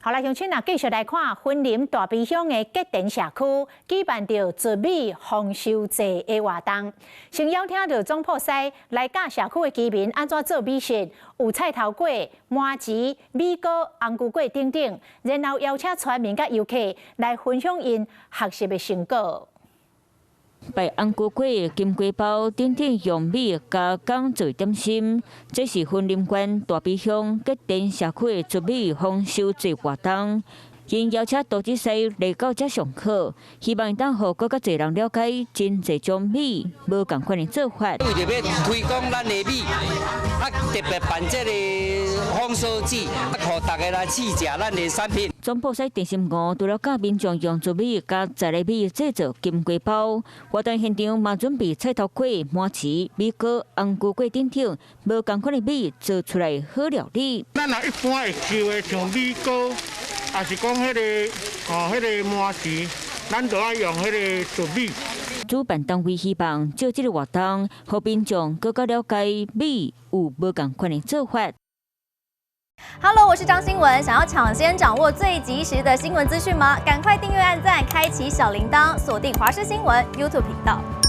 好啦，鄉親啊，繼續來看雲林大埤鄉的吉田社區舉辦著糯米豐收節的活動，先邀請著總鋪師來教社區的居民按怎做米食，有菜頭粿、麻糍、米糕、紅龜粿等等，然後邀請村民佮遊客來分享𪜶學習的成果。擺紅龜粿、金瓜包等等，用米加工做點心，這是雲林縣大埤鄉吉田社區的糯米豐收節活動。𪜶邀請杜子師來到遮上課，希望會當予閣較濟人了解真濟種米無仝款的做法。為著欲推廣咱的米，啊特別辦這个豐收節，啊予大家來試食咱的產品。總鋪師鄭心吳除了教民眾用糯米佮雜的米製作金瓜包，活動現場嘛準備菜頭粿、麻糍、米糕、紅龜粿等等，無仝款的米做出來好料理。咱若一般會燒的像米糕，抑是講彼个哦，彼个麻糍，咱就愛用彼个糯米。主辦單位希望藉這个活動，予民眾閣較了解米有無仝款的做法。 Hello，我是張新文，想要搶先掌握最及時的新聞資訊嗎？趕快訂閱、按讚、開啟小鈴鐺，鎖定華視新聞 YouTube 頻道。